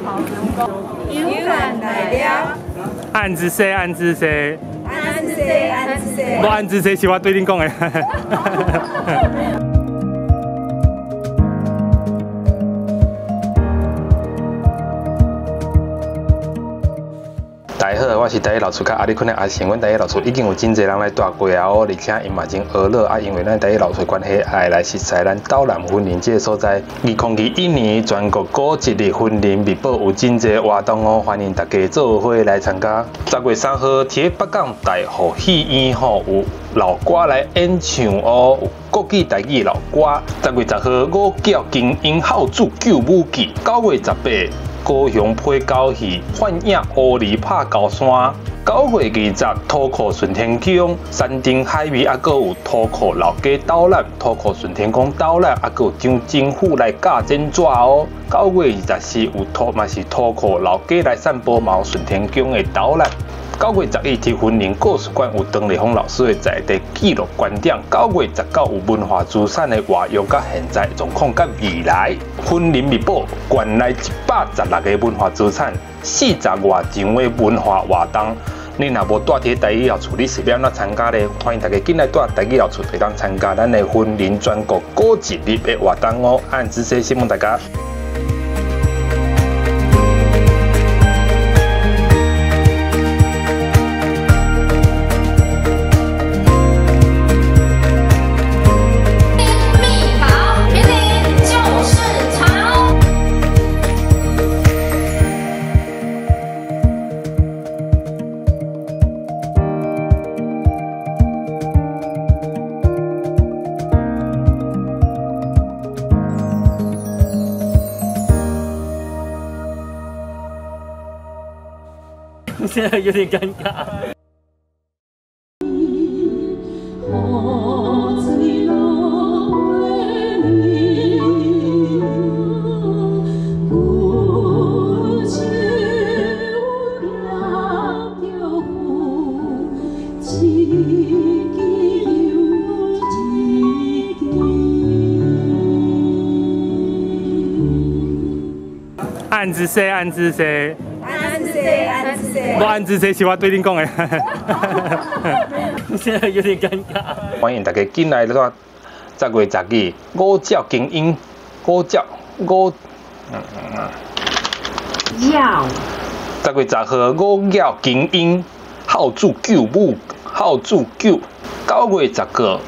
有缘来了。暗之说，暗之说。暗之说，暗之说。无暗之说是我对恁讲的。大家好，我是台语老厝甲阿里坤的阿成。阮台语老厝已经有真济人来蹛过啊哦，而且𪜶嘛真呵乐啊，因为咱台语老厝的关系，会来熟似咱斗南云林这个所在。2021年全国古迹日云林密宝有真济活动哦，欢迎大家做伙来参加。10月3号，伫北港大湖戏院吼有老歌来演唱哦，有国语、台语老歌。10月10号，五角精英孝子救母记。9月18。高雄配狗戏，幻影乌里拍高山。9月20，土库顺天宫山珍海味，犹阁有土库老街导览，土库顺天宫导览，犹阁有张政府来教剪纸哦。9月24有土嘛是土库老街来散步，嘛有顺天宫的导览。9月11，伫云林故事馆有张丽芳老师的在地记录观点。9月19有文化资产的活用佮现在状况佮未来。云林密宝馆内116个文化资产，40外场的文化活动。你若无蹛伫台语老厝，你是欲按怎参加咧？欢迎大家紧来蹛台语老厝，就当参加咱的云林全国古迹日的活动哦。按知识新闻大家。现在有点尴尬。暗之说，暗之说。无暗之说是我对恁讲的。现在有点尴尬。欢迎大家进来蹛10月12，五角精英，五角五，要。10月10号，五角精英孝子救母，孝子救。9月19，